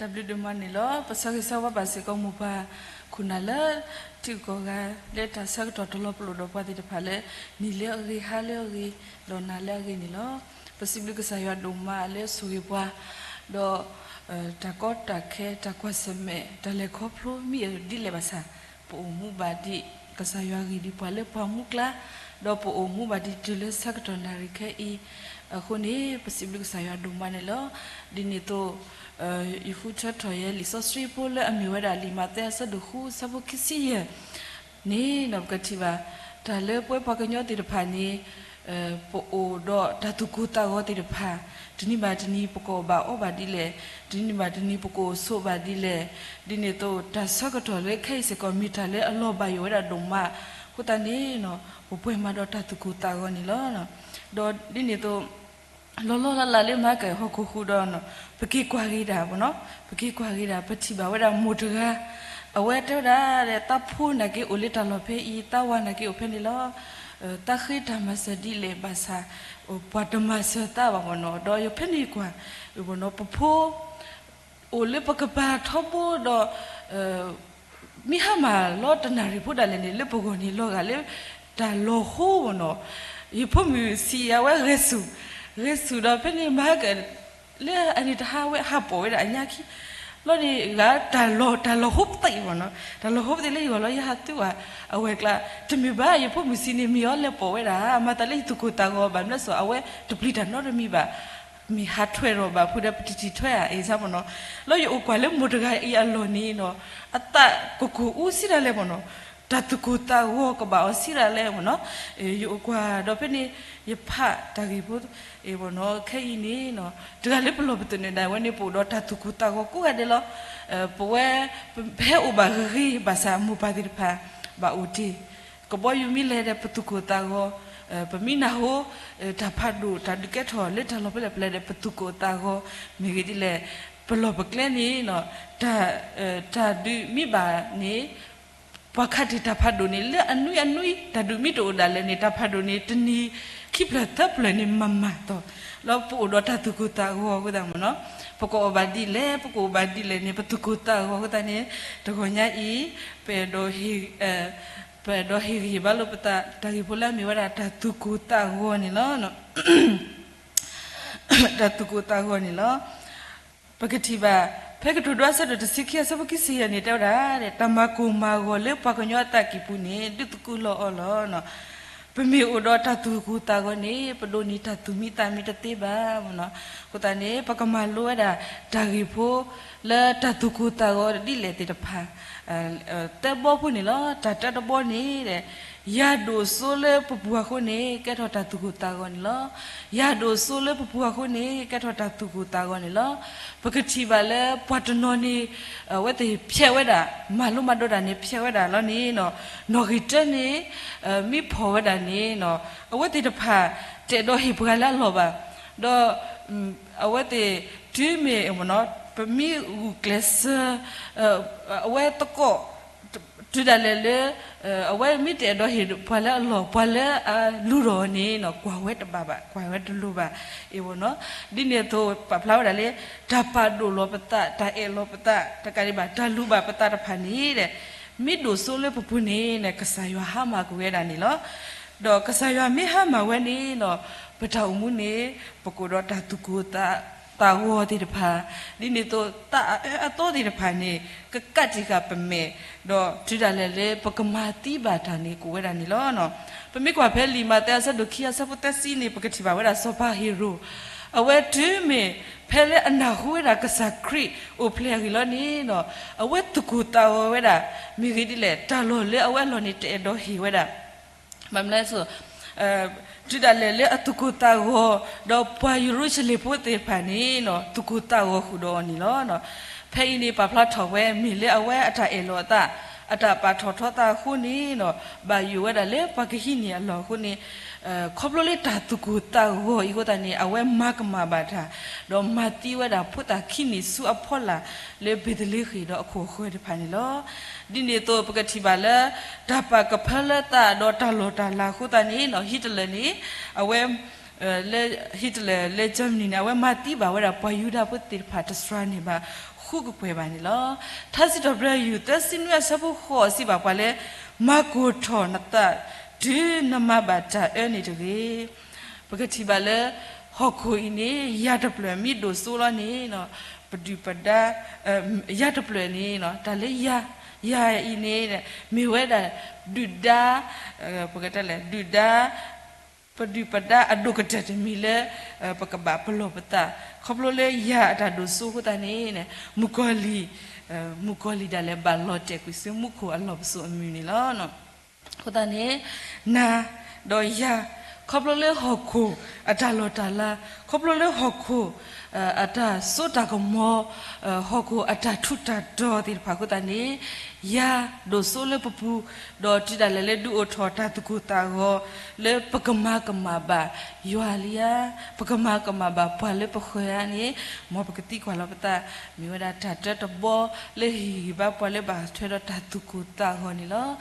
တၢ်ဘျုးဒိၣ်မးန့ၣ်လီၤ. ပဆၢဂ့ၤဆၢဝါဘၣ်စ့ၢ်ကီးမိၢ်ပၢ်ခိၣ်နၢ်လၢ ထံဂုၤကီၢ်ဂၤ လၢတၢ်ဆၢကတီၢ်တလီၤပလိာ်ဒီးပှၤသ့ၣ်တဖၣ်လၢ နံၤလၢအဂ့ၤ ဟါလၢအဂ့ၤ ဒီးနၤလၢအဂ့ၤန့ၣ်လီၤ. ပစံးဘျုးကစၢ်ယွၤဒိၣ်မးလၢဆိၣ်ဂ့ၤပှၤ ဒီး တၢ်ကီတၢ်ခဲ တၢ်ကွၢ်ဆၢၣ်မဲာ် တၢ်လဲၤခီဖျိမ့ၢ်ဒ်လဲၣ်ဘၣ်ဆၣ် ပအိၣ်မူဘၣ်ဒံး ကစၢ်ယွၤဂ့ၤဒံးပှၤလၢပှၤမူကျါ ဒီးပအိၣ်မူဘၣ်ဒံးတုၤလၢဆၢကတီၢ်နၣ်ရံၣ်ခဲအံၤအဃိန့ၣ် ပစံးဘျုးကစၢ်ယွၤဒိၣ်မးန့ၣ်လီၤ. ဒ်န့ၣ်အသိး ယဃုထၢထီၣ်ယဲလံာ်စီဆှံဖိလၢအမ့ၢ်ဝဲဒၣ်လံာ်မးသဲအဆၢဒိၣ်ဃု အဆၢဖိခံဆံယဲၢ် န့ၣ် ပကထံၣ်ဘၣ် တၢ်လၢပဝဲပှၤကညီသ့ၣ်တဖၣ်န့ၣ် ပအိၣ်ဒီးတၢ်သူၣ်ကိၢ်သးဂီၤသ့ၣ်တဖၣ် တနံၤဘၣ်တနံၤပကအီၣ်ဘၣ်အီဘၣ်ဒ်လဲၣ်, တနံၤဘၣ်တနံၤပကအိၣ်ဆိးဘၣ်ဒ်လဲၣ်, ဒ်န့ၣ်အသိး တၢ်ဆၢကတီၢ်လၢခဲအံၤစ့ၢ်ကီး မ့ၢ်တၢ်လၢအလီၤဘၣ်ယိၣ်ဝဲဒၣ်ဒိၣ်မး, အဃိသတးန့ၣ် ပပှဲၤမးဒီးတၢ်သူၣ်ကိၢ်သးဂီၤန့ၣ်လီၤ. ဒီးဒ်န့ၣ်အသိး လီၤလီၤလးလးလၢမၤကဟီၣ်ခိၣ်ဟူးဒီး ပက့ၤကွၢ်ဂ့ၤဒၣ်ပနီၤ, ပက့ၤကွၢ်ဂ့ၤဒၣ် ပထံၣ်ဘၣ်ဝဲဒၣ်မိၢ်တဂၤ, အဝဲတဲဝဲဒၣ် သးဖိနာ်က့အိၣ်လၢတၢ်လီၢ်ဖဲအံၤ, သးဝၤနာ်က့အိၣ်ဖဲန့ၣ်လီၤ. သးဃ့တၢ်မၤစၢၤဒ်လဲၣ်ဘၣ်ဆၣ် ပှၤတမၤစၢၤသးဘၣ်ပနီၤ, ဒီးယဖဲန့ၣ်ကွၢ် ပနီၤ ပဖိ အိၣ်လၢပကပၤထီဘိဒီး မ့ၢ်ဟါမၢ်လီၤတနၣ်ရံၣ်ဖိဒၣ်လဲာ်န့ၣ် လၢပဂီၢ်န့ၣ်လီၤဂာ်လၢ တၢ်လီၤဟိပနီၤ, ယဖိမုၣ်ဆံးအဝဲဂဲၤဆူၣ်, ဂဲၤဆူၣ်ဒီးဖဲန့ၣ်မၤက လၢအန့ၣ်တဟါဝဲ ဟးပိာ်ဝဲဒၣ်အညါခံ လီၤန့ၣ်ဂၤ တၢ်လီၤ တၢ်လီၤဟိပသ့ၣ်ပနီၤ, တၢ်လီၤဟိပသ့ၣ်လၢယဂီၢ်လီၤ ယဟးသူဝဲ အဝဲကျါ တမ့ၢ်ဘၣ် ယဖိမုၣ်ဆံးန့ၣ် မ့ၢ်အီၤလဲၤပိာ်ဝဲဒၣ် မၤသးလၢယသူၣ်ကိၢ်သးဂီၤ ဘၣ်မနုၤလဲၣ်စိၤ အဝဲတပျံၤတၢ်နီတမံၤဘၣ်, မ့ၢ်ဟးထွဲဒီးဘၣ်ဖုဒီး ပတထံၣ်ထွဲဧါ အ့ၣ်စၢ်ပနီၤ, လီၤယအိၣ်ကွၢ်လၢမိၢ်တဂၤအံၤအလီၢ်န့ၣ်နီၤ အသးကကိၢ်အူစံးဒၣ်လဲာ်ပနီၤ, တၢ်သူၣ်ကိၢ်သးဂီၤကဘၣ်အီၤစံးဒၣ်လဲာ်ပနီၤ, ယအိၣ်ကွၢ်ဒီးဖဲန့ၣ် ယဖးတၢ်ဂ့ၢ်ဖိ အ့ၣ်ပနီၤ ခဲအံၤန့ၣ် တဂၤလၢပလီၢ်ပသနၢၣ်ဒၣ်ဝဲန့ၣ် ပအိၣ်ဒီးတၢ်သူၣ်ကိၢ်သးဂီၤကိးဂၤဒဲးလီၤ. ပဝဲ ပဟဲအိၣ်ဘၣ်ဂ့ၤဂ့ၤ ဘၣ်ဆၣ်မိၢ်ပၢ်သ့ၣ်တဖၣ် ဘၣ်အိၣ်တ့ၢ် ကဘီယူၤမ့ၢ်လဲၤဒီး ပသူၣ်ကိၢ်သးဂီၤ, ပမ့ၢ်နၢ်ဟူ တၢ်ဖးဒိၣ် တၢ်ဒုးကဲထီၣ်လၢတၢ်လီၢ်ဖဲလဲၣ်ဖဲလဲၣ်ဒီး ပသူၣ်ကိၢ်သးဂီၤ မ့ၢ်ဂ့ၤဒ်လဲၣ်, ပလီၢ်ပကျဲန့ၣ် တၢ်ဒုးမ့ၢ်ဘၣ်န့ၣ် ပှၤခးတ့ၢ်တၢ်ဖးဒိၣ်န့ၣ် လၢအနွံအနွံ တၢ်ဒုးမ့ၢ်တအိၣ်ဒၣ်လဲာ်န့ၣ် တၢ်ဖးဒိၣ်န့ၣ် တနံၤခံဖျၢၣ်သၢဖျၢၣ်န့ၣ် မၤမၤတီၢ်, လီၤပအိၣ်ဒီးတၢ်သူၣ်ကိၢ်သးဂီၤအဃိသတးမနီၤ, ပကအီၣ်ဘၣ်ဒ်လဲၣ် ပကအိၣ်ဘၣ်ဒ်လဲၣ်န့ၣ် ပသူၣ်ကိၢ်သးဂီၤအဃိသတးန့ၣ် တဂီၤညါအံၤ ပအဲၣ်ဒိးဟ့ၣ်ဂံၢ်ဘါလိာ်ပသး တၢ်ဂ့ၢ်ဖိလၢအမ့ၢ်ဝဲဒၣ်တၢ်သူၣ်ကိၢ်သးဂီၤန့ၣ်လီၤ. တၢ်သူၣ်ကိၢ်သးဂီၤန့ၣ်လီၤ. ပကထံၣ်ဘၣ် ဖဲကတိၤဒိအဆၢဒိၣ်တဆံခံအဆၢဖိခံဆံယဲၢ်န့ၣ် တဲဝဲဒၣ် တၢ်မၤကိၢ်မၤဂီၤလၢပှၤကညီအသးကံၢ်ပူၤန့ၣ် ဒုးသကိးလီၤအီၤလီၤ. ပမ့ၢ်အိၣ်ဒီးတၢ်သူၣ်ကိၢ်သးဂီၤန့ၣ် ပဒိးန့ၢ်တၢ်သူၣ်မံသးမံတသ့ဘၣ်. အဃိသတးန့ၣ် ပကမၤလိဝဲဒၣ် တၢ်ဂ့ၢ်ဖိလၢတၢ်သူၣ်ကိၢ်သးဂီၤဒ်လဲၣ်သ့ၣ်တဖၣ် သၢဘီဖိန့ၣ်လီၤ. တၢ်တၢတဘီန့ၣ် ယၤဒိၣ်စိလၢပပူၤအဃိန့ၣ် ကဲထီၣ်တၢ်သူၣ်ကိၢ်သးဂီၤန့ၣ်လီၤ. ယၤဒိၣ်စိလၢပပူၤအဃိန့ၣ် ကဲထီၣ်တၢ်သူၣ်ကိၢ်သးဂီၤန့ၣ်လီၤ. ပကထံၣ်ဘၣ်လၢပှၤတနီၤန့ၣ် အဝဲသ့ၣ်ဖျဲးဝဲဒၣ် မၤလိမၤဒိးတၢ်န့ၣ် ဖျဲးဝဲဒၣ်လီၤန့ၣ် နီၣ်ဂံၢ်တၢန့ၣ် မ့ၢ်ဖီၣ်ဝဲဒၣ်န့ၣ် အဝဲသ့ၣ်တဖၣ် တအဲၣ်ဒိးဟ့ၣ်ပှၤလၢအလီၢ်ဘၣ်. ဒီး အဝဲသ့ၣ်တုၤမ့ၢ် ပမ့ၢ်ဂုာ်ကျဲးစၢး အဝဲသကိး တုၤဒၣ်လဲာ်လၢ အဝဲမ့ၢ်တအဲၣ်ဒိးဟ့ၣ်ပှၤလၢအလီၢ် ပှၤလၢအလူၤထီၣ်အီၤန့ၣ် ကွၢ်ဝဲတဘၣ်ဘၣ် ကွၢ်ဝဲတလိၤဘၣ် အ့ၣ်ဝဲနီၤ. ဒ်န့ၣ်အသိး ပာ်ဖျါဝဲဒၣ်လၢ တၢ်ပာ်ဒိၣ်လီၤပသး တၢ်အဲၣ်လီၤပသး တကးဒံးဘၣ် တၢ်လူၤဘၣ်ပသးတဖၣ်န့ၣ် မ့ၢ်ဒိၣ်စိလၢပပူၤန့ၣ် ကစၢ်ယွၤဟါမၢ်ကွံာ်ဝဲဒၣ်န့ၣ်လီၤ. ဒီးကစၢ်ယွၤမ့ၢ်ဟါမၢ်ဝဲန့ၣ်ဒီး ပတၢ်အိၣ်မူန့ၣ် ပကအိၣ်ဒီးတၢ်သူၣ်ကိၢ်သးဂီၤသ့ၣ်တဖၣ် ဒ်န့ၣ်အသိး သးအအၢအသီသ့ၣ်တဖၣ်န့ၣ် ကကးတံာ်ဃာ်ပမဲာ် ဒီးတုၤဒၣ်လဲာ်လၢပကမၤသံဘၣ်တၢ်န့ၣ် ကအိၣ်ဝဲဒၣ်န့ၣ်လီၤ. ပမ့ၢ်ကွၢ်ဖဲလံာ်မးသဲအဆၢဒိၣ်ခံအဆၢဖိသၢဆံန့ၣ် ပကထံၣ်ဘၣ်ဝဲဒၣ်စီၤပၤဟ့ၤရိာ် အဝဲတုၤမ့ၢ်ဖဲလၢအနၢ်ဟူဝဲဒၣ်ကစၢ်ခရံာ်အိၣ်ဖျဲၣ်အဂ့ၢ်လီၤန့ၣ်ဒီး အဝဲသူၣ်ကိၢ်သးဂီၤဝဲဒၣ် မ့ၢ်ဂ့ၢ်ဒ်လဲၣ် တၢ်လီၢ်လၢအဝဲအလီၢ်န့ၣ် တအဲၣ်ဒိးဟ့ၣ်ဝဲဒၣ် ဘၣ်မနုၤလဲၣ်စိၤ တုၤဒၣ်လဲာ်လၢအသူၣ်ကိၢ်သးဂီၤ ဒီးပှၤယရူၤၡလ့ၣ်ဖိသ့ၣ်တဖၣ်န့ၣ် သူၣ်ကိၢ်သးဂီၤဃုာ်ဒီးအီၤန့ၣ်လီၤ. ဖဲအံၤန့ၣ် ပာ်ဖျါထီၣ်ဝဲ မ့ၢ်လၢအဝဲအတၢ်အဲၣ်လီၤအသး အတၢ်ပာ်ထီၣ်ထီသးအဃိန့ၣ် ဘၣ်ယိၣ်ဝဲဒၣ်လၢပှၤကဟံးန့ၢ်အလီၢ်အဃိန့ၣ် ခီဖျိလၢတၢ်သူၣ်ကိၢ်သးဂီၤအံၤအဃိသတးန့ၣ် အဝဲမၤကမၣ်ဘၣ်တၢ် ဒီးမၤသံဝဲဒၣ်ဖိသၣ်ခံနံၣ်ဆူအဖီလာ် လၢဘ့းသလ့ဃ့ၣ်ဒီးအခိၣ်အဃၢၤတဖၣ်န့ၣ်လီၤ. ဒ်န့ၣ်အသိး ပကထံၣ်ဘၣ်လၢ တၢ်ပာ်ကဖၢလၢသးဒီးတၢ်လီၢ်တၢ်လၤအဃိသတးန့ၣ် ဟံးတလၢာ်န့ၣ် အဝဲ လၢ Hitler လၢ Germany န့ၣ် အဝဲမၤသံဘၣ်ဝဲဒၣ်ပှၤယူဒၤဖိသ့ၣ်တဖၣ်တစှၤန့ၢ်ဘၣ် ဃုကကွဲၢ်ဘၣ်န့ၣ်လီၤ. ထါစံးထီၣ်ပတြၢၤ ယူၢ်သၢဆံနွံအဆၢဖိဃိးစံးဘၣ်ပှၤလၢ မၤကိၢ်ထီၣ်နသး တုၤနမၤဘၣ်တၢ်အၢန့ၣ်တဂ့ၤ. ပကထံၣ်ဘၣ်လၢ ဟီၣ်ခိၣ်အံၤန့ၣ် ယၤတဖျၢၣ်မ့ၢ်ဒိၣ်စိလီၤန့ၣ် ပဒုၣ်ပဒါ ယၤတဖျၢၣ်န့ၣ် တၢ်လၢယၤ ယၤအံၤန့ၣ် မ့ၢ်ဝဲဒၣ် ဒုၣ်ဒါ ပကတဲလဲၣ် ဒုၣ်ဒါ ပဒုၣ်ပဒါအဒိၣ်ကတၢၢ်တမံၤလၢ ပကဘၣ်ပလီၢ်ပသး ခီဖျိလၢယၤအတၢ်ဒိၣ်စိအဃိသတးန့ၣ် မုၣ်ကီၤလံၢ် မုၣ်ကီၤလံၢ်ဒၣ်လဲာ် ဘၣ်လီၤတဲာ်ကွံာ်ဆူမူခိၣ်အလီၢ်ပစိာ်အမုၢ်န့ၣ်လီၤ. အဃိသတးန့ၣ် နၤ ဒီးယၤ ခီဖျိလၢဟီၣ်ခိၣ်အတၢ်လီၢ်တၢ်လၤ ခီဖျိလၢဟီၣ်ခိၣ် အတၢ်စိတၢ်ကမီၤ ဟီၣ်ခိၣ်အတၢ်ထူးတၢ်တီၤသ့ၣ်တဖၣ်အဃိသတးန့ၣ် ယၤဒိၣ်စိလၢပပူၤ ဒီးတုၤဒၣ်လဲာ်လၢဒုးအိၣ်ထီၣ်တၢ်သူၣ်ကိၢ်သးဂီၤ လၢပကမၤကမၣ်ဘၣ်ယွၤလံဧါ, ပကမၤကမၣ်ဘၣ်ပှၤလၢပဃၢၤဧါန့ၣ် မ်ပကသံကွၢ်လီၤပသး မ့ၢ်ဝဲဒၣ်တၢ်တၢတဘီလၢဟ့ၣ်ဂံၢ်ဘါပှၤလၢဘၣ်ထွဲဒီးတၢ်သူၣ်ကိၢ်သးဂီၤန့ၣ်လီၤ.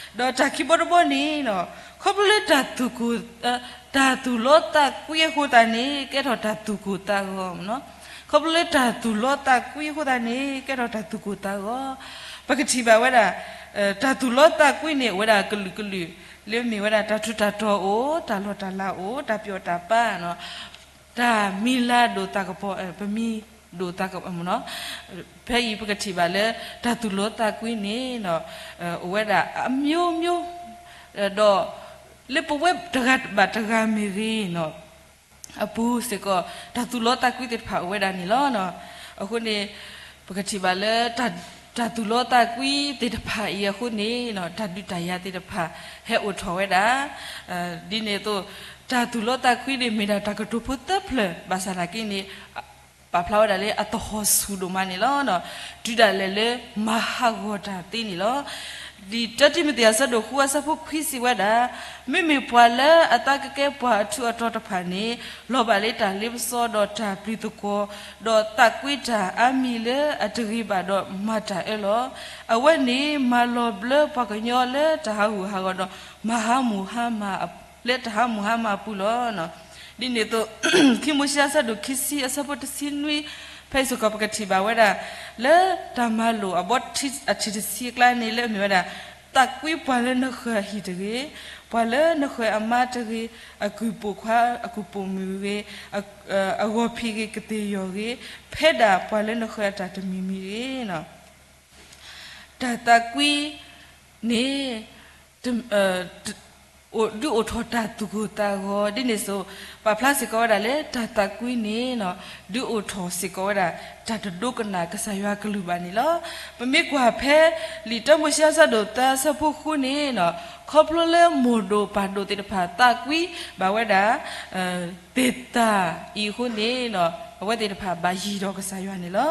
ဒီးတၢ်ခံဘီတဘီန့ၣ် ခီဖျိလၢတၢ်သူၣ်ကိၢ် တၢ်သူၣ်လီသးကွံအဃိသတးန့ၣ် ကဲထီၣ်တၢ်သူၣ်ကိၢ်သးဂီၤမ့ၢ်နီၤ. ခီဖျိလၢတၢ်သူၣ်လီသးကွံအဃိသတးန့ၣ် ကဲထီၣ်တၢ်သူၣ်ကိၢ်သးဂီၤ. ပကထံၣ်ဘၣ်ဝဲဒၣ် တၢ်သူၣ်လီသးကွံန့ၣ် အိၣ်ဝဲဒၣ်ကလုာ်ကလုာ် လၢမ့ၢ်ဝဲဒၣ်တၢ်ထူးတၢ်တီၤအိၣ်, တၢ်လီၢ်တၢ်လၤအိၣ်, တၢ်ပျီၣ်တၢ်ပၤ တၢ်မံၤလၤဒိၣ်သးကပီၤ ပမံၤဒိၣ်သးကပီၤမ့ၢ်နီၤ. ဖဲအံၤပကထံၣ်ဘၣ်လၢ တၢ်သူၣ်လီသးကွံန့ၣ် အိၣ်ဝဲဒၣ် အမျိုးမျိုး ဒီး လၢပဝဲတဂၤဘၣ်တဂၤမ့ၢ်ဂ့ၤ အပူၤစ့ၢ်ကီး တၢ်သူၣ်လီသးကွံသ့ၣ်တဖၣ်အိၣ်ဝဲဒၣ်န့ၣ်လီၤ. အဃိန့ၣ် ပကထံၣ်ဘၣ်လၢ တၢ်သူၣ်လီသးကွံသ့ၣ်တဖၣ်အံၤအဃိန့ၣ် တၢ်ဒုးတၢ်ယၤသ့ၣ်တဖၣ် ဟဲအိၣ်ထီၣ်ဝဲဒၣ် ဒ်န့ၣ်အသိး တၢ်သူၣ်လီသးကွံန့ၣ် မ့ၢ်ဒၣ်တၢ်ကတိၤဖိသၢဖျၢၣ် ဘၣ်ဆၣ်သနာ်က့န့ၣ် ပာ်ဖျါဝဲဒၣ်လၢအသဟီၣ်ဆူၣ်ဒိၣ်မးန့ၣ်လီၤ. တုၤဒၣ်လဲာ်လၢမၤဟးဂီၤတၢ်သ့န့ၣ်လီၤ. လံာ်တၢတံၤမသ့းအဆၢဒိၣ်ဃုအဆၢဖိခွံစံးဝဲဒၣ်, မ့မ့ၢ်ပှၤလၢအသးကကဲပှၤအထူးအတီၤတဖၣ်န့ၣ် လီၤဘၣ်လၢတၢ်လ့ပစီဒီးတၢ်ပျံၤသကွီၤ, ဒီးသးကွံတၢ်အါမံၤလၢအတဂ့ၤဘၣ်ဒီးမၤတၢ်အၢလီၤ. အဝဲန့ၣ်မၤလီၤဘျၢပှၤကညီလၢတၢ်ဟးဂူာ်ဟးဂီၤဒီး မၤဟးမုၢ်ဟါမၢ် လၢတၢ်ဟးမုၢ်ဟါမၢ်အပူၤလီၤ. ဒ်န့ၣ်အသိး ခံမိၤၡ့အဆၢဒိၣ်ခံဆံအဆၢဖိတဆံနွံ ဖဲအံၤစ့ၢ်ကီးပကထံၣ်ဘၣ်ဝဲဒၣ် လၢတၢ်မၤလိာ်အဘီထံအထံၣ်တဆံအကျါန့ၣ် လၢအမ့ၢ်ဝဲဒၣ် သးကွံပှၤလၢနဃၢၤအဟံၣ်တဂ့ၤ, ပှၤလၢနဃၢၤအမါတဂ့ၤ, အကုၢ်ပိာ်ခွါအကုၢ်ပိာ်မုၣ်ဂ့ၤ, အဂီၤဖံးဂ့ၤကသ့ၣ်ယီၤဂ့ၤ, ဖဲဒၣ်ပှၤလၢနဃၢၤအတၢ်တမံၤမံၤတဂ့ၤ. တၢ်သးကွံန့ၣ် ဒုးအိၣ်ထီၣ်တၢ်သူၣ်ကိၢ်သးဂီၤ ဒ်န့ၣ်အသိး ပာ်ဖျါစ့ၢ်ကီးဝဲဒၣ်လၢတၢ်သးကွံန့ၣ် ဒုးအိၣ်ထီၣ်စ့ၢ်ကီးဝဲဒၣ် တၢ်တဒိကနၣ်ကစၢ်ယွၤကလုၢ်ဘၣ်န့ၣ်လီၤ. ပမ့ၢ်ကွၢ်ဖဲ လံာ်တၢမိၤၡ့အဆၢဒိၣ်သၢအဆၢဖိဃုန့ၣ် ခီဖျိလၢမိၢ်ဒိၣ်ပၢ်ဒိၣ်သ့ၣ်တဖၣ်သးကွံဘၣ်ဝဲဒၣ် သ့ၣ်တၢ်အံၤအဃိန့ၣ် အဝဲသ့ၣ်တဖၣ်ဘၣ်ယံၤဒီးကစၢ်ယွၤန့ၣ်လီၤ.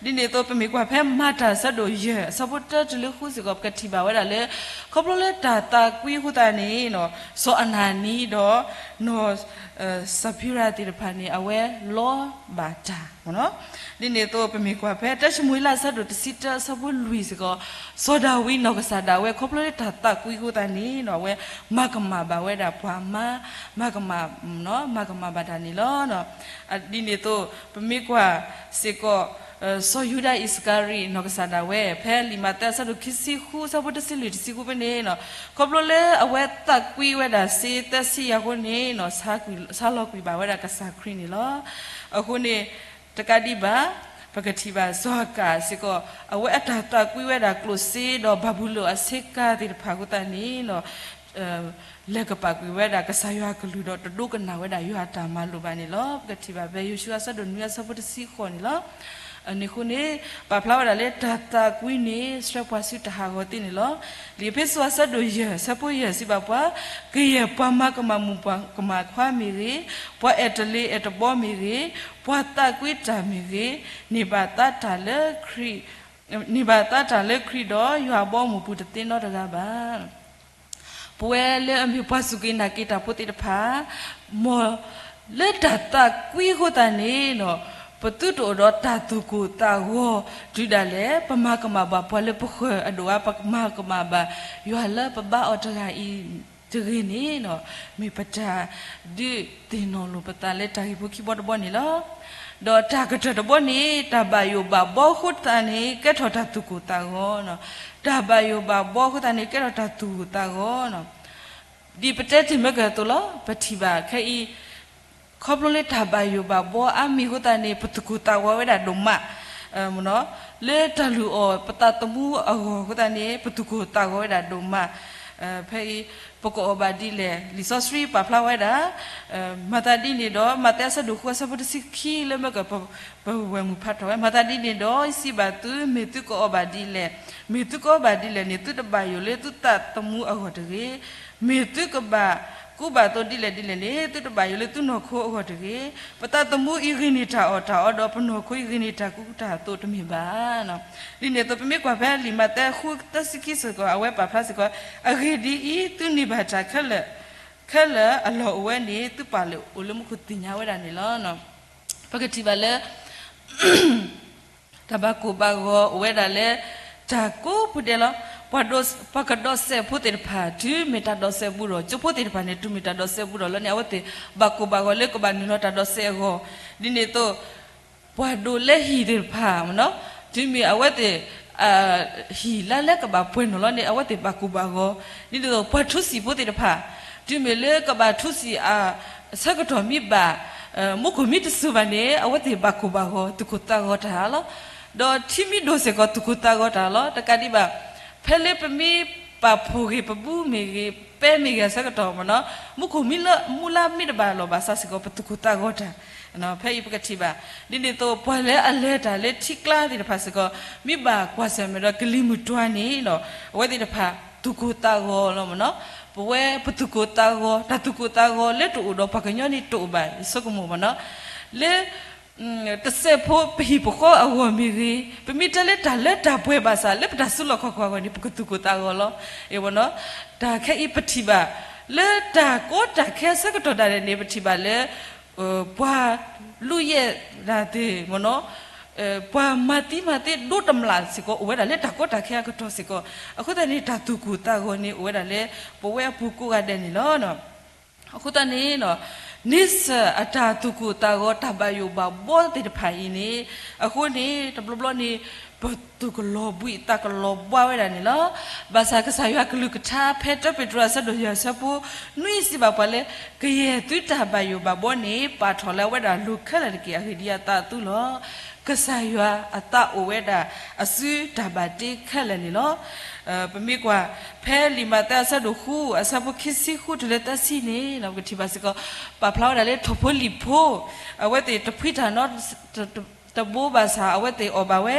ဒ်န့ၣ်အသိး ပမ့ၢ်ကွၢ်ဖဲမၤတၢ်အဆၢဒိၣ်ယဲၢ်အဆၢဖိတၢတုၤလၢဃုစ့ၢ်ကီး ပကထံၣ်ဘၣ်ဝဲဒၣ်လၢ ခီဖျိလၢတၢ်သးကွံအဃိသတးန့ၣ် စီၤအနၤနံဒီး နီၢ် စဖံရၤသ့ၣ်တဖၣ်န့ၣ် အဝဲလီၤဘၣ်တၢ်မ့ၢ်နီၤ. ဒ်န့ၣ်အသိး ပမ့ၢ်ကွၢ်ဖဲတၢၡမူၤအ့လးအဆၢဒိၣ်တဆံတၢအဆၢဖိလွံၢ်စ့ၢ်ကီး စီၤဒၤဝံးနီၢ်ကစၢ်ဒၣ်ဝဲ ခီဖျိလၢတၢ်သးကွံအဃိသတးန့ၣ် အဝဲမၤကမၣ်ဘၣ်ဝဲဒၣ်ပှၤမါ မၤကမၣ် မၤကမၣ်ဘၣ်တၢ်န့ၣ်လီၤ. ဒ်န့ၣ်အသိး ပမ့ၢ်ကွၢ်စ့ၢ်ကီး စီၤယူဒၤအံၣ်စကၤရံၤ နီၢ်ကစၢ်ဒၣ်ဝဲ ဖဲလံာ်မးသဲအဆၢဒိၣ်ခံဆံဃုအဆၢဖိတဆံလွံၢ်တဆံဃုဖဲန့ၣ် ခီဖျိလၢအဝဲသးကွံဝဲဒၣ်စ့သၢဆံယၤအဃိန့ၣ် ဆါကွံာ်ဘၣ်ဝဲဒၣ်ကစၢ်ခရံာ်န့ၣ်လီၤ. အဃိန့ၣ် တကးဒံးဘၣ် ပကထံၣ်ဘၣ်စီၤဟၤကၣ်စ့ၢ်ကီး အဝဲအတၢ်သးကွံဝဲဒၣ်ကျိၣ်စ့ဒီးဘၤဘူလိၣ်အဆ့ကၤသ့ၣ်တဖၣ်အဃိသတးန့ၣ် လဲၤကပာ်ကွံာ်ဝဲဒၣ်ကစၢ်ယွၤအကလုၢ်ဒီးတဒိကနၣ်ဝဲဒၣ်ယွၤအတၢ်မၤလိာ်ဘၣ်န့ၣ်လီၤ. ပကထံၣ်ဘၣ်ဖဲယိၤၡူအဆၢဒိၣ်နွံအဆၢဖိတဆံဃိးန့ၣ်လီၤ. အန့ၣ်အဃိန့ၣ် ပာ်ဖျါဝဲဒၣ်လၢတၢ်သးကွံန့ၣ် ဆှၢပှၤဆူတၢ်ဟးဂီၤသ့န့ၣ်လီၤ. လံာ်အ့းဖ့းစူးအဆၢဒိၣ်ယဲၢ်အဆၢဖိယဲၢ်စံးဘၣ်ပှၤ, ကယဲၢ်ပှၤမၤကမၣ်မုၣ်ကမၣ်ခွါမ့ၢ်ဂ့ၤ, ပှၤအဲၣ်တလ့ၤအဲၣ်တဘီမ့ၢ်ဂ့ၤ, ပှၤသးကွံတၢ်မ့ၢ်ဂ့ၤ, န့ၢ်ဘၣ်သါတၢ်လၢခရံာ် န့ၢ်ဘၣ်သါတၢ်လၢခရံာ်ဒီးယွၤအဘီအမုၢ်ပူၤတသ့နီတဂၤဘၣ်. ပဝဲလၢအမ့ၢ်ပှၤစူၢ်က့ၤနာ်က့ၤတၢ်ဖိသ့ၣ်တဖၣ် မ်လၢတၢ်သးကွံအဃိသတးန့ၣ် ပသုတအိၣ်ဒီးတၢ်သူၣ်ကိၢ်သးဂီၤ တုၤဒၣ်လဲာ် ပမၤကမၣ်ဘၣ်ပှၤလၢပဃၢၤအဒိၣ်အါ ပမၤကမၣ်ဘၣ်ယွၤလၢပဘါအီၤတဂၤအံၤ တဂ့ၤန့ၣ်ဒီး မ့ၢ်ပတၢ်ဒုးသ့ၣ်နီၣ်လိာ်ပသးလၢတၢ်ဂ့ၢ်ဖိခံဘီတဘီန့ၣ်လီၤ. ဒီးတၢ်ကတၢၢ်တဘီန့ၣ် တၢ်ဘၣ်ယိၣ်ဘၣ်ဘီအဃိသတးန့ၣ် ကဲထီၣ်တၢ်သူၣ်ကိၢ်သးဂီၤ, တၢ်ဘၣ်ယိၣ်ဘၣ်ဘီအဃိသတးန့ၣ် ကဲထီၣ်တၢ်သူၣ်ကိၢ်သးဂီၤ ဒ်ပတဲတ့ၢ်မ့ၢ်ကၢၢ်အသိးလီၤ. ပထံၣ်ဘၣ်ခဲအံၤ ခီဖျိလၢတၢ်ဘၣ်ယိၣ်ဘၣ်ဘီအါမံၤအဃိသတးန့ၣ် ပသူၣ်ကိၢ်သးဂီၤဝဲဒၣ်ဒိၣ်မး, လၢတၢ်လုၢ်အီၣ်ပသးသမူအဂီၢ်အဃိသတးန့ၣ် ပသူၣ်ကိၢ်သးဂီၤဝဲဒၣ်ဒိၣ်မး. ဖဲအံၤ ပကအီၣ်ဘၣ်ဒ်လဲၣ် လံာ်စီဆှံပာ်ဖျါဝဲဒၣ် မၤသးဒ်န့ၣ်ဒီး မးသဲအဆၢဒိၣ်ဃုအဆၢဖိတဆံခံလၢမ့ၢ်ကၢၢ် ပဝဲၢ်မုၢ်ဖးထီၣ်ဝဲ မၤသးဒ်န့ၣ်ဒီး ယစံးဘၣ်သု မ့ၢ်သုကအီၣ်ဘၣ်ဒ်လဲၣ်, မ့ၢ်သုကအီၣ်ဘၣ်ဒ်လဲၣ်န့ၣ် သုတဘၣ်ယိၣ်လၢသုသးသမူအဂီၢ်တဂ့ၤ. မ့ၢ်သုကဘၣ်ကူဘၣ်သိဒ်လဲၣ်ဒ်လဲၣ်န့ၣ် သုတဘၣ်ယိၣ်လၢသုနီၢ်ခိအဂီၢ်တဂ့ၤ. ပသးသမူအံၤဂ့ၤန့ၢ်တၢ်အီၣ်တၢ်အီဒီး ပနီၢ်ခိအံၤဂ့ၤန့ၢ်တၢ်ကူတၢ်သိးတမ့ၢ်ဘၣ်. ဒ်န့ၣ်အသိး ပမ့ၢ်ကွၢ်ဖဲလံာ်မးသဲဃုသၢဆံခံစ့ၢ်ကီး အဝဲပာ်ဖျါစ့ၢ်ကီး အဂ့ၢ်ဒ်အံၤ, သုန့ၢ်ဘၣ်တၢ်ခဲလၢာ် ခဲလၢာ်အလီၢ်အိၣ်ဝဲန့ၣ် သုပာ်လၢအိၣ်လၢမူခိၣ်သ့ၣ်ညါဝဲဒၣ်န့ၣ်လီၤ. ပကထံၣ်ဘၣ်လၢ တၢ်ဘၣ်ကိၢ်ဘၣ်ဂီၤအိၣ်ဝဲဒၣ်လၢ တၢ်ကိးပူၤဒဲးလီၤ. ပှၤဒိး ပှၤကဒိးစဲးဖိသ့ၣ်တဖၣ် တုၤမ့ၢ်တၢ်ဒိးစဲးဘူးဒီး ကၠိဖိသ့ၣ်တဖၣ်န့ၣ် တုၤမ့ၢ်တၢ်ဒိးစဲးဘူးဒီးလၢန့ၣ် အဝဲသ့ၣ်ဘၣ်ကိၢ်ဘၣ်ဂီၤလၢကဘၣ်နုာ်လီၤတၢ်ဒိးစဲးအဂီၢ်, ဒ်န့ၣ်အသိး ပှၤဒိးလဲဟံၣ်သ့ၣ်တဖၣ်မ့ၢ်နီၤ, တုၤမ့ၢ်အဝဲသ့ၣ် ဟံၣ်လါလဲကဘၣ်ပှဲၤနီၣ်လီၤန့ၣ် အဝဲသ့ၣ်ဘၣ်ကိၢ်ဘၣ်ဂီၤ, ဒ်န့ၣ်အသိး ပှၤထူစံာ်ဖိသ့ၣ်တဖၣ် တုၤမ့ၢ်လၢကဘၣ်ထူစံာ်အဆၢကတီၢ်မ့ၢ်ဘၣ်, မူခိၣ်မ့ၢ်တစူၤဘၣ်န့ၣ် အဝဲသ့ၣ်ဘၣ်ကိၢ်ဘၣ်ဂီၤ သူၣ်ကိၢ်သးဂီၤတၢ်လီၤ. ဒီးထံမ့ၢ်ဒိၣ်စ့ၢ်ကီးသူၣ်ကိၢ်သးဂီၤတၢ်လီၤ. တကးဒံးဘၣ် ဖဲလၢပမ့ၢ်ပာ်ဖှိၣ်ဂ့ၤ ပဘူးမ့ၢ်ဂ့ၤ ပဲမ့ၢ်ဂ့ၤအဆၢကတီၢ်မ့ၢ်နီၤ, မူခိၣ်မ့ၢ်လၢမူလါမ့ၢ်တဘၣ်လီၤဘၣ်ဆၣ်စ့ၢ်ကီး ပသူၣ်ကိၢ်သးဂီၤတၢ် ဖဲအံၤပကထံၣ်ဘၣ်. ဒ်န့ၣ်အသိး ပှၤလၢအလဲၤတၢ်လၢထံကျါသ့ၣ်တဖၣ်စ့ၢ်ကီး မ့ၢ်ဘၣ်ကွၢ်ဆၢၣ်မဲာ်ဒီးကလံၤမုၢ်တွၤန့ၣ်ဒီး အဝဲသ့ၣ်တဖၣ်သူၣ်ကိၢ်သးဂီၤလီၤမ့ၢ်နီၤ. ပဝဲပသူၣ်ကိၢ်သးဂီၤ တၢ်သူၣ်ကိၢ်သးဂီၤလၢတအိၣ်ဒီးပှၤကညီန့ၣ်တအိၣ်ဘၣ် ယဆိကမိၣ်မ့ၢ်နီၤ. လၢ တစဲးဖိပဟံၣ်ပဃီအဂီၢ်မ့ၢ်ဂ့ၤ, ပမ့ၢ်တဲလၢတၢ်လၢတၢ်ပှဲၤဘၣ်ဆၣ် လၢပတၢ်စုလီၢ်ခီၣ်ခိၣ်အဂီၢ်န့ၣ် ပကသူၣ်ကိၢ်သးဂီၤလီၤ. တၢ်ခဲအံၤပထံၣ်ဘၣ် လၢတၢ်ကီတၢ်ခဲအဆၢကတီၢ်ဒၣ်လဲာ်န့ၣ် ပထံၣ်ဘၣ်လၢ ပှၤလုၢ်ယဲၢ်တၢ်သ့ၣ်မ့ၢ်နီၤ, ပှၤမၤသံမၤသ့ဒိတမျၢ်စ့ၢ်ကီး အိၣ်ဝဲဒၣ်လၢတၢ်ကီတၢ်ခဲအကတီၢ်စ့ၢ်ကီး, အဃိသတးန့ၣ် တၢ်သူၣ်ကိၢ်သးဂီၤန့ၣ် အိၣ်ဝဲဒၣ်လၢ ပဝဲအပူၤကိးဂၤဒဲးန့ၣ်လီၤ. အဃိသတးန့ၣ် န့ဆၢၣ်အတၢ်သူၣ်ကိၢ်သးဂီၤ တၢ်ဘၣ်ယိၣ်ဘၣ်ဘီသ့ၣ်တဖၣ်အံၤန့ၣ် အဃိန့ၣ် တဘျီဘျီန့ၣ် ပသူၣ်ကလီၤဘှံးသးကလီၤဘှါဝဲဒၣ်န့ၣ်လီၤ. ဘၣ်ဆၣ်ကစၢ်ယွၤကလုၢ်ကထါ ဖဲတၢပ့းတရူးအဆၢဒိၣ်ယဲၢ်အဆၢဖိနွံစံးဘၣ်ပှၤလၢ ကယဲၢ်သုတၢ်ဘၣ်ယိၣ်ဘၣ်ဘီန့ၣ် ပာ်ထီၣ်လၢအဝဲဒၣ်လိၤခဲလၢာ်တက့ၢ်. အဂ့ၢ်ဒ်အံၤ အသးအသူလီၤ. ကစၢ်ယွၤအသးအိၣ်ဝဲဒၣ် အစုတၢ်ဘၣ်တ့ခဲလၢာ်န့ၣ်လီၤ. ပမ့ၢ်ကွၢ် ဖဲလံာ်မးသဲအဆၢဒိၣ်ဃု အဆၢဖိခံဆံဃုတုၤလၢသၢဆံန့ၣ် ပကထံၣ်ဘၣ်စ့ၢ်ကီး ပာ်ဖျါဝဲဒၣ်လၢထိၣ်ဖိလံၣ်ဖိ အဝဲသ့ၣ်တဖှံတၢ်နီတဘိဘၣ်ဆၣ် အဝဲသ့ၣ်အီၣ်ဘၣ်ဝဲ,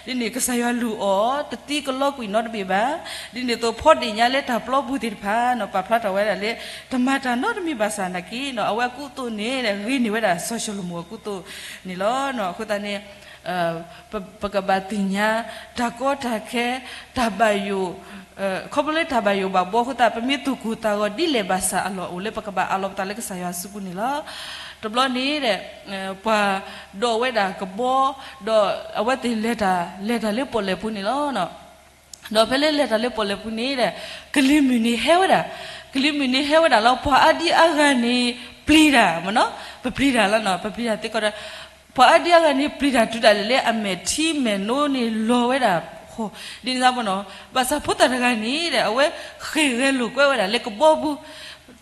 ဒ်န့ၣ်ကစၢ်ယွၤလုၢ်အီၣ် တသံကလီကွံာ်နီတဘ့ၣ်ဘၣ်. ဒ်န့ၣ်အသိး ဖီဒ့ၣ်ညါလၢတၢ်ပျီပူၤသ့ၣ်တဖၣ် ပာ်ဖျါထီၣ်ဝဲဒၣ်လၢ တမၤတၢ်နီတမံၤဘၣ်ဆၣ်နာ်က့ အဝဲအကူအသိးန့ၣ် ဂ့ၤန့ၢ်ဝဲဒၣ်စီၤၡလိၤမိၣ်အကူအသိးန့ၣ်လီၤ. အဃိသတးန့ၣ် ပကဘၣ်သ့ၣ်ညါ တၢ်ကီတၢ်ခဲ တၢ်ဘၣ်ယိၣ် ခီဖျိလၢတၢ်ဘၣ်ယိၣ်ဘၣ်ဘီအဃိသတး ပမ့ၢ်သူၣ်ကိၢ်သးဂီၤဒ်လဲၣ်ဘၣ်ဆၣ်အလီၢ်အိၣ်လၢပကဘၣ်အးလီၤပသးလၢကစၢ်ယွၤအစုပူၤန့ၣ်လီၤ. တဘျီန့ၣ် ပှၤဒိးဝဲဒၣ်ကဘီ ဒီးအဝဲသ့ၣ်လဲၤတၢ် လဲၤတၢ်လၢပီၣ်လဲၣ်ပူၤန့ၣ်လီၤ. ဒီးဖဲလၢလဲၤတၢ်လၢပီၣ်လဲၣ်ပူၤန့ၣ် ကလံၤမုၢ်န့ၣ်ဟဲဝဲဒၣ်, ကလံၤမုၢ်န့ၣ်ဟဲဝဲဒၣ်လီၤ. ပှၤအါဒံအါဂၤန့ၣ် ပျံၤတၢ်မ့ၢ်နီၤ, ပပျံၤတၢ်လီၤနီၤ, ပပျံၤတၢ်သ့ကီးဒီး ပှၤအါဒံအါဂၤန့ၣ် ပျံၤတၢ်တုၤဒၣ်လဲာ်လၢအမဲာ်ထံမဲာ်နိန့ၣ်လီၤဝဲဒၣ်ဃီ, ဒ်န့ၣ်မ့ၢ်နီၤ, ဘၣ်ဆၣ်ဖိသၣ်တဂၤန့ၣ်ဒီး အဝဲဃ့ၢ်ဂဲၤလိာ်ကွဲဝဲဒၣ်လၢကဘီပူၤ,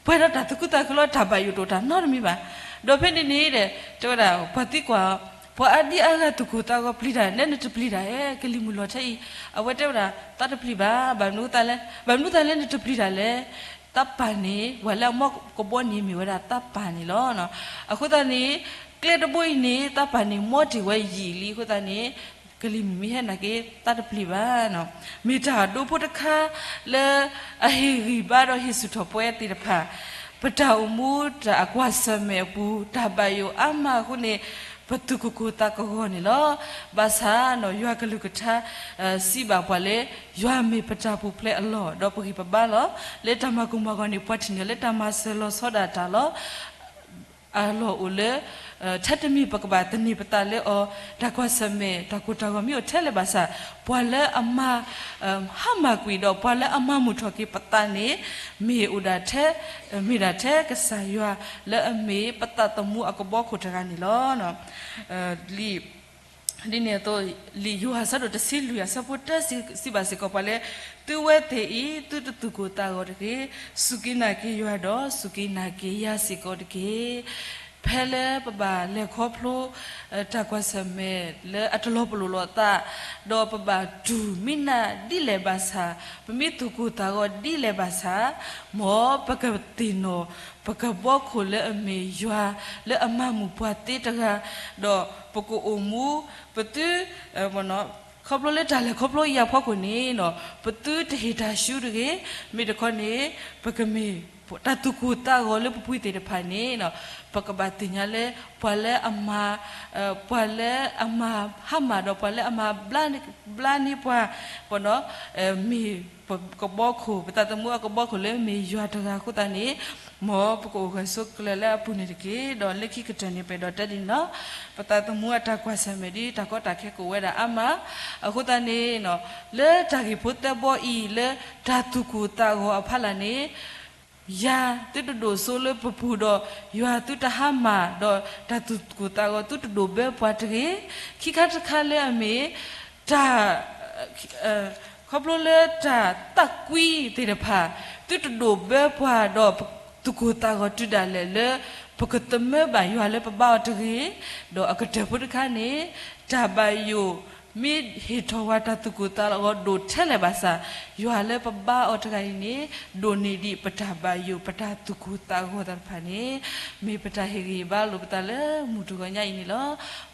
ပှဲၤဒီးတၢ်သူၣ်ခုသးခုလီၤ, တၢ်ဘၣ်ယိၣ်တအိၣ်တၢ်နီတမံၤဘၣ်. ဒီးဖဲန့ၣ်န့ၣ်ဒီး တဲဝဲဒၣ် ပှၤသံကွၢ် ပှၤအါဒံအါဂၤသူၣ်ကိၢ်သးဂီၤပျံၤတၢ်, နဲနတပျံၤတၢ်ဧါ, ကလံၤမုၢ်လီၤထဲအံၤ, အဝဲတဲဝဲဒၣ် သးတပျံၤဘၣ်, ဘၣ်မနုၤသးလဲၣ်, ဘၣ်မနုၤသးလဲၣ်နတပျံၤတၢ်လဲၣ်, သးပၢ်န့ၣ် ဝဲလၢအမီၢ်ကဘီန့ၣ်မ့ၢ်ဝဲဒၣ်သးပၢ်န့ၣ်လီၤ. အဃိသတးန့ၣ် ကျဲတဘိအံၤန့ၣ် သးပၢ်န့ၣ်မီၢ်တ့ၢ်ဝဲယံာ်လံအဃိသတးန့ၣ် ကလံၤမုၢ်မ့ၢ်ဟဲနာ်က့ သးတပျံၤဘၣ်. မ့ၢ်တၢ်ဒိဖိတခါလၢအဟ့ၣ်ဂံၢ်ဘါဒီးဟ့ၣ်ဆူၣ်ထီၣ်ပဝဲသ့ၣ်တဖၣ်, ပတၢ်အိၣ်မူတၢ်အကွၢ်ဆၢၣ်မဲာ်အပူၤ တၢ်ဘၣ်ယိၣ်အါမးအဃိန့ၣ် ပသူၣ်ကကိၢ်သးကဂီၤန့ၣ်လီၤ. ဘၣ်ဆၣ်နီၤ ယွၤကလုၢ်ကထါ စံးဘၣ်ပှၤလၢ ယွၤမ့ၢ်ပတၢ်ပူၤဖျဲးအလီၢ် ဒီးပဂံၢ်ပဘါလီၤ. လၢတၢ်မၤကိၢ်မၤဂီၤန့ၣ် ပှၤထံၣ်န့ၢ်လၢတၢ်မၤစၢၤလီၤဆီဒၣ်တၢ်လီၤ. အလီၢ်အိၣ်လၢ ထဲတမံၤပကဘၣ်သန့ၤပသးလၢအီၤ, တၢ်ကွၢ်ဆၢၣ်မဲာ် တၢ်ကိၢ်တၢ်ဂီၤမ့ၢ်အိၣ်ထဲလဲၣ်ဘၣ်ဆၣ်, ပှၤလၢအမၤ ဟါမၢ်ကွံာ်ဒီးပှၤလၢအမၤမုာ်ထီၣ်က့ၤပသးန့ၣ်, မ့ၢ်အိၣ်ဒၣ်ထဲ, မ့ၢ်ဒၣ်ထဲကစၢ်ယွၤလၢအမ့ၢ်ပသးသမူအကဘီခိၣ်တဂၤန့ၣ်လီၤ. လံာ် ဒ်န့ၣ်အသိး, လံာ်ယိၤဟၣ်အဆၢဒိၣ်တဆံလွံၢ်အဆၢဖိတၢ စံးဘၣ်စ့ၢ်ကီးပှၤလၢ, သုဝဲသ့ၣ်အံၤ သုတသူၣ်ကိၢ်သးဂီၤတဂ့ၤ, စူၢ်က့ၤနာ်က့ၤယွၤဒီးစူၢ်က့ၤနာ်က့ၤယၤစ့ၢ်ကီးတက့ၢ်. ဖဲလၢပဘၣ်လဲၤခီဖျိ တၢ်ကွၢ်ဆၢၣ်မဲာ်လၢအတလီၤပလိာ်လိာ်သး, ဒီးပဘၣ်တူၢ်မံနၢ်ဒ်လဲၣ်ဘၣ်ဆၣ်, ပမ့ၢ်သူၣ်ကိၢ်သးဂီၤဒ်လဲၣ်ဘၣ်ဆၣ်, မ်ပကသ့ၣ်နီၣ် ပကဘီခိၣ်လၢအမ့ၢ်ယွၤလၢအမၤမုာ်ပှၤသ့တဂၤ, ဒီးပကအိၣ်မူ ပသု ခီဖျိလၢတၢ်လဲၤခီဖျိအံၤအဖီခိၣ်န့ၣ်, ပသုတဟ့ၣ်တၢ်ဆူတဂ့ၤ, မ့ၢ်တခီန့ၣ် ပကမ့ၢ်တၢ်သူၣ်ကိၢ်သးဂီၤလၢပပှၤသ့ၣ်တဖၣ်န့ၣ်, ပကဘၣ်သ့ၣ်ညါလၢ ပှၤလၢအမၤ ပှၤလၢအမၤဟါမၢ်ဒီးပှၤလၢအမၤ ဘျါန့ၢ်ပှၤ မ့ၢ်ပကဘီခိၣ်, ပသးသမူအကဘီခိၣ်လၢမ့ၢ်ယွၤတဂၤအဃိသတးန့ၣ်, မ်ပကအိၣ်ဂၢၢ်ဆိးကျၢၤလၢအပူၤန့ၣ်တက့ၢ်. ဒီးလၢခံကတၢၢ်န့ၣ် ပအဲၣ်ဒိးတဲဒ်န့ၣ်လီၤ. ပသးသမူအတၢ်ကွၢ်ဆၢၣ်မဲာ်ဒ်တၢ်ကီတၢ်ခဲကအိၣ်ဝဲဒၣ်အါမး, အဃိသတးန့ၣ် လၢတၢ်ဂ့ၢ်ဖိသၢဘီအံၤ လၢတၢ်သူၣ်ကိၢ်သးဂီၤအဖီလာ်န့ၣ် ယၤသုတဒိၣ်စိလၢပပူၤဒီး ယွၤသုတဟါမၢ်ဒီး တၢ်သူၣ်ကိၢ်သးဂီၤသုတဒိၣ်ဘၢပှၤတဂ့ၤ. ခံခါတခါလၢအမ့ၢ် တၢ် ခီဖျိလၢတၢ်သးကွံသ့ၣ်တဖၣ် သုတဒိၣ်ဘၢပှၤဒီး သူၣ်ကိၢ်သးဂီၤတုၤဒၣ်လဲာ်လၢ ပကသမၢဘၣ်ယွၤလၢပဘါအီၤတဂ့ၤ. ဒီးအကတၢၢ်ဖိတခါန့ၣ် တၢ်ဘၣ်ယိၣ် မ့ၢ်ဟ့ၣ်ထီၣ်ဝဲတၢ်သူၣ်ကိၢ်သးဂီၤဒိၣ်ထဲလဲၣ်ဘၣ်ဆၣ်, ယွၤလၢပဘါအီၤတဂၤအံၤန့ၣ် ဒိၣ်န့ၢ်ဒံးပတၢ်ဘၣ်ယိၣ် ပတၢ်သူၣ်ကိၢ်သးဂီၤသ့ၣ်တဖၣ်န့ၣ် မ့ၢ်ပတၢ်ဟ့ၣ်ဂံၢ်ဟ့ၣ်ဘါလိာ်ပသးလၢမုၢ်တဂီၤညါအံၤန့ၣ်လီၤ.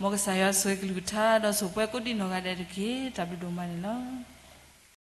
မ်ကစၢ်ယွၤဆိၣ်ဂ့ၤကလုၢ်ကထါ ဒီးဆိၣ်ပှဲၤကိးဒံးနီၢ်ဂၤဒဲးတက့ၢ်. တၢ်ဘျုးဒိၣ်မးန့ၣ်လီၤ.